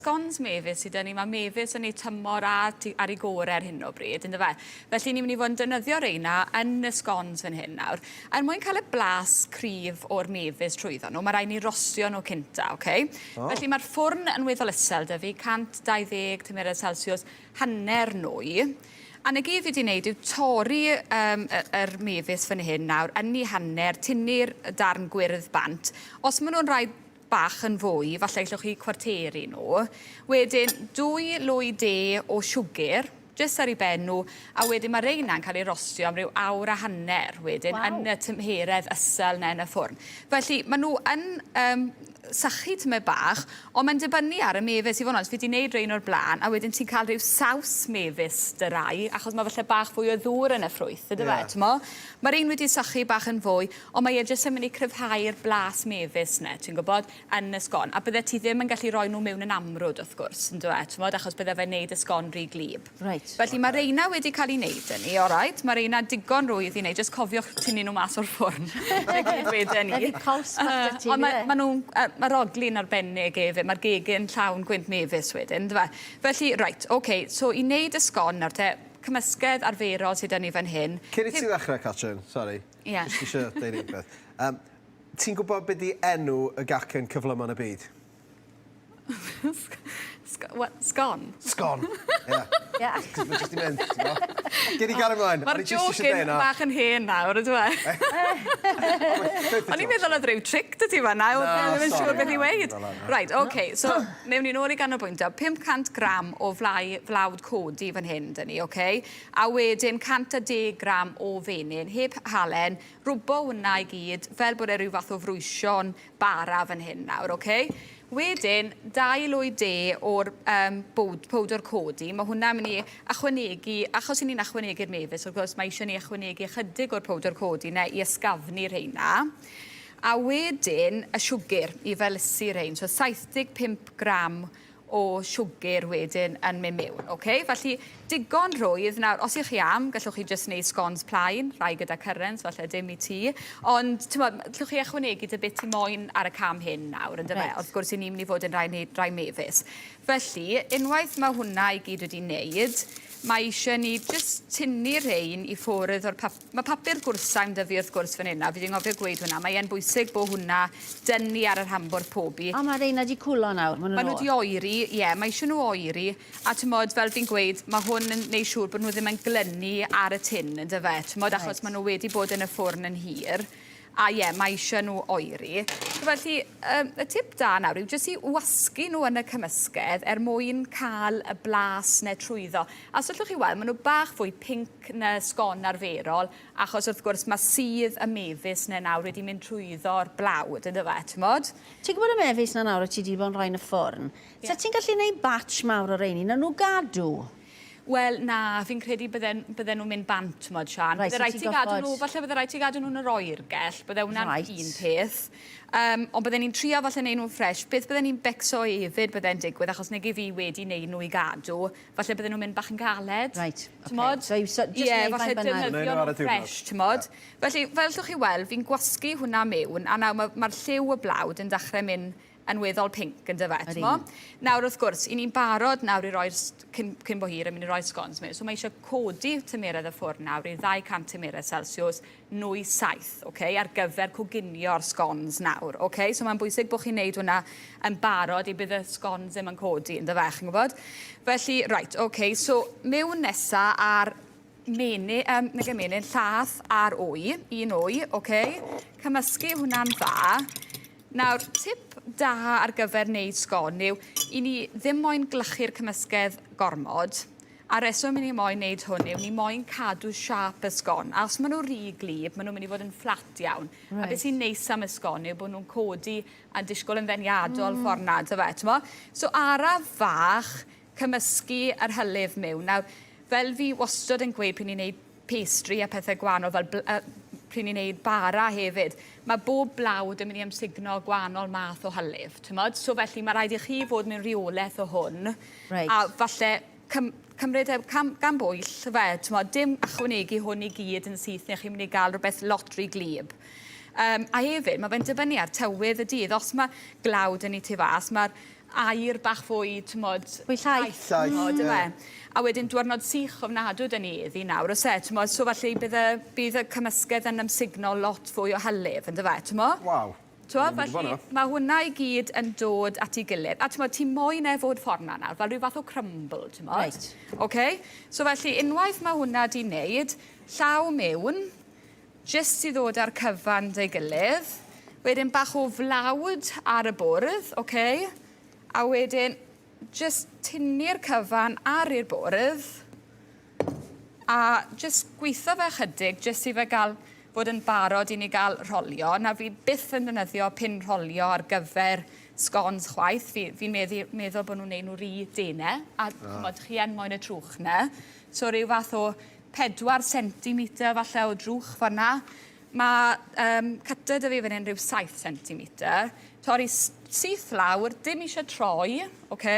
Sgons mefus sydd 'da ni, mae mefus yn eu tymor a tu- ar ei gore ar hyn o bryd, yndyfe? Felly ni'n mynd i fod yn defnyddio reina yn y sgons fan hyn nawr. Er mwyn cael y blas cryf o'r mefus trwyddo nhw, mae rhaid ni rostio nhw cynta, oce? Oh. Felly mae'r ffwrn yn weddol isel 'da fi, 120 tymheredd Celsius, hanner nwy. A 'na gyd fi 'di wneud yw torri yym y yr mefus fan hyn nawr yn 'u hanner, tynnu'r darn gwyrdd bant. Os maen nhw'n rhai bach yn fwy, falle gallwch chi cwarteru nhw. Wedyn, dwy lwy de o siwgr, jyst ar eu ben nhw, a wedyn mae reina'n cael eu rostio am ryw awr a hanner wedyn Waw. yn y tymheredd ysel 'na yn y ffwrn. Felly, maen nhw yn yym sychu tymed bach, ond mae'n dibynnu ar y mefus i fod yn onest. Fi 'di wneud rein o'r blaen, a wedyn ti'n cael rhyw saws mefus 'da rai, achos mae falle bach fwy o ddŵr yn y ffrwyth, yndyfe, Ie. t'mo'? Mae rein wedi sychu bach yn fwy, Ond mae e jyst yn mynd i cryfhau'r blas mefus 'na, ti'n gwybod, yn y sgon. A byddet ti ddim yn gallu rhoi nhw mewn yn amrwd, wrth gwrs, yn dyw e, t'mod, achos bydde fe'n neud y sgon rhy glib. Reit. Felly ma' reina wedi cael eu neud 'da ni, oreit? Ma' reina digon rwydd i neud, jyst cofiwch tynnu nhw mas o'r ffwrn. 'Na gyd weden i. Ydi cos bach 'da ti, Ond ma' yfe? ma' nhw'n yy ma'r odli'n arbennig efyd, ma'r gegin llawn gwynt mefus wedyn, yndyfe? Felly, reit, ocê, so i neud y sgon nawr te, cymysgedd arferol sy 'da ni fan hyn. Cyn i ti ddechrau, Catrin, sori. Ie. Jyst isio deud un peth. Yym, ti'n gwybod be 'di enw y gacen cyflyma yn y byd? Sg- wa- sgon? Sgon! Ie. Ie. Cos ma' jyst 'di mynd, ti'n gwbo? Gei di gario mlaen. Ma'r O'n i jyst jôc isio deud yn 'na. bach yn hen nawr on'd yw e? O'n i'n meddwl o'dd ryw tric 'da ti fan 'na o'dd ddim yn siŵr beth i weud. Reit oce so mewn ni nôl i ganolbwyntio. 500 gram o flau flawd codi fan hyn 'da ni oce? A wedyn 110 gram o fenyn, heb halen, rwbo hwnna i gyd, fel bod e rhyw fath o frwysio'n bara fan hyn nawr, oce? Wedyn, dau lwy de o'r um, bowd, powdr codi, mae hwnna'n mynd i ychwanegu, achos i ni'n ychwanegu'r mefus, wrth gwrs, mae eisiau ni ychwanegu ychydig o'r powdr codi na i ysgafnu rheina. A wedyn, y siwgr i felysu rhein, so 75 gram o siwgr wedyn yn mynd mewn, ok? Felly, digon rhwydd. Nawr, os ych chi am, gallwch chi jyst wneud scones plaen, rhai gyda currants, falle dim i ti. Ond, timod, gallwch chi ychwanegu dy beth ti moyn ar y cam hyn nawr, yndyfe? Reit. Wrth gwrs, i ni'n mynd i fod yn rhai, wneud rhai mefus. Felly, unwaith mae hwnna i gyd wedi wneud, mae eisiau ni jyst tynnu rhein i ffwrdd o'r pap Mae papur gwrthsaim 'da fi wrth gwrs fan hyn a fi 'di anghofio gweud hwnna, mae e'n bwysig bo' hwnna dynnu ar yr hambwrdd pobi. O ma' reina 'di cwlo nawr, ma' Ma' nhw'n nhw 'di oeri, ie, mae eisiau nhw oeri, a t'mod, fel fi'n gweud, ma' hwn yn neud siŵr bod nhw ddim yn glynu ar y tin, yndyfe, t'mod, achos Reit. ma' nhw wedi bod yn y ffwrn yn hir, a ie, mae eisiau nhw oeri. Felly, yym, y tip da nawr yw jyst i wasgu nhw yn y cymysgedd er mwyn cael y blas 'ne trwyddo. A os allwch chi weld, maen nhw bach fwy pinc na sgon arferol, achos wrth gwrs mae sudd y mefus 'na nawr wedi mynd trwyddo'r blawd, yndyfe, timod? Ti'n gwybod y mefus 'na nawr wyt ti 'di bod yn rhoi yn y ffwrn? Ie. Sa ti'n gallu neud batch mawr o reini, nawn nhw gadw? Wel, na, fi'n credu bydden, bydden nhw'n mynd bant, timod, Siân. Reit, Bydde so raid ti'n ti gadw gorfod... nhw, falle bydde raid ti gadw nhw yn yr oergell, bydde hwnna'n Reit. un peth. Um, ond bydden ni'n trio falle neud nhw'n ffresh. Beth bydden ni'n becso hefyd bydde'n digwydd, achos nag i fi wedi neud nhw i gadw, falle bydden nhw'n mynd bach yn galed. Reit, oce. T'mod? So, so just Ie, neud falle faint bynnag. defnyddio Neud nhw ar nhw'n y diwrnod. ffresh, t'mod? Felly, fel allwch chi weld, fi'n gwasgu hwnna mewn, a nawr mae'r ma lliw y blawd yn dechrau mynd yn weddol pinc, yndyfe, t'mo? Nawr, wrth gwrs, 'y ni'n barod nawr i roi'r cyn, cyn bo hir yn mynd i roi scones mewn, so mae eisiau codi tymeredd y ffwrn nawr i 200 tymeredd Celsius, nwy 7, ok, ar gyfer coginio'r scones nawr, ok? So mae'n bwysig bod chi'n neud hwnna yn barod i bydd y scones ddim yn codi, yndyfe, chi'n gwybod? Felly, right, ok, so mewn nesa ar menyn, um, nag y menyn, llath a'r wy, un wy, ok? Cymysgu hwnna'n dda. Nawr, tip da ar gyfer wneud sgon yw i ni ddim moyn glychu'r cymysgedd gormod, a reswm i ni moyn wneud hwn yw ni moyn cadw siâp y sgon. A os maen nhw rhy glib, maen nhw'n mynd i fod yn fflat iawn. Right. A beth sy'n neis am y sgon yw bod nhw'n codi a disgwyl yn ddeniadol mm. ffordd na, dyfe, t'mo? So araf fach, cymysgu yr hylif mewn. Nawr, fel fi wastod yn gweud pryd ni'n neud pastry a pethau gwahanol fel bl- yy pryd ni'n neud bara hefyd, mae bob blawd yn mynd i amsugno gwahanol math o hylif, t'mod? So felly mae rhaid i chi fod mewn rheolaeth o hwn. Reit. A falle cym- cymryd e cam, gan bwyll, fe, t'mod, dim ychwanegu hwn i gyd yn syth neu chi'n mynd i gael rhywbeth lot rhy glib. Um, a hefyd, mae fe'n dibynnu ar tywydd y dydd. Os mae glaw 'da ni tu fas, mae'r aer bach fwy, t'mod... Fwy llaith. Llaith, T'mod, ie. yfe? A wedyn dwyrnod sych ofnadw 'da ni iddi nawr, o's e, t'mod, so felly bydd y, bydd y cymysgedd yn ymsugno lot fwy o hylif, yndyfe, t'mo'? Waw. T'mo', felly mae hwnna i gyd yn dod at ei gilydd. A t'mod, ti moyn e fod ffordd 'na nawr, fel rhyw fath o crumble, t'mod? Reit. Oce? So felly, unwaith mae hwnna 'di wneud, llaw mewn, jyst i ddod â'r cyfan 'da'i gilydd. Wedyn bach o flawd ar y bwrdd, oce? A wedyn jyst tynnu'r cyfan ar i'r bwrdd a jyst gweitho fe chydig jyst i fe gael fod yn barod i ni gael rholio. Nawr fi byth yn defnyddio pin rholio ar gyfer scones chwaith. Fi, fi'n meddu, meddwl bod nhw'n neud nhw rhy dene a ch'mod, chi yn moyn y trwch 'na. So rhyw fath o 4 centimetre falle o drwch fan'na. Mae cutter 'da fi fan hyn rhyw 7 centimetre. Torri syth lawr, dim eisiau troi, oce?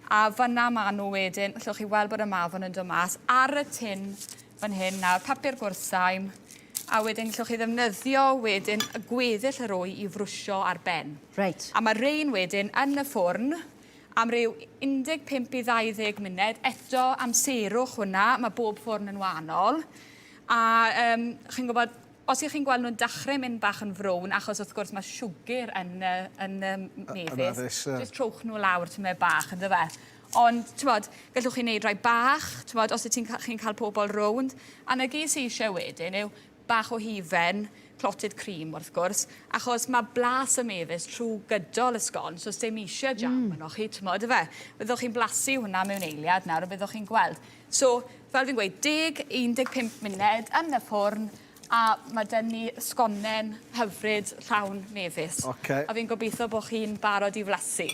A fan'na maen nhw wedyn, allwch chi weld bod y mafon yn dod mas ar y tin fan hyn nawr, papur gwrthsaim, a wedyn gallwch chi ddefnyddio wedyn y gweddill yr wy i frwsio ar ben. Reit. A mae rein wedyn yn y ffwrn am ryw 15 i 20 munud. Eto, amserwch hwnna, mae bob ffwrn yn wahanol. A um, chi'n gwybod, os ych chi'n gweld nhw'n dechrau mynd bach yn frown, achos wrth gwrs mae siwgr yn, yn mefus, mefus, ie. jyst trowch nhw lawr tymed bach, ynddo fe. Ond, t'mod, gallwch chi wneud rhai bach, t'mod, os ydych chi'n cael pobl rownd. A 'na gyd sy eisiau wedyn yw bach o hufen, clotted cream wrth gwrs, achos mae blas y mefus trwy gydol y sgon, so sdim eisiau jam mm. yno chi, t'mod, yfe? Byddwch chi'n blasu hwnna mewn eiliad nawr a byddwch chi'n gweld. So, fel fi'n gweud, 10-15 munud yn y ffwrn, a mae dyn ni sgonen hyfryd llawn mefus. Ocê. A fi'n gobeithio bod chi'n barod i flasu.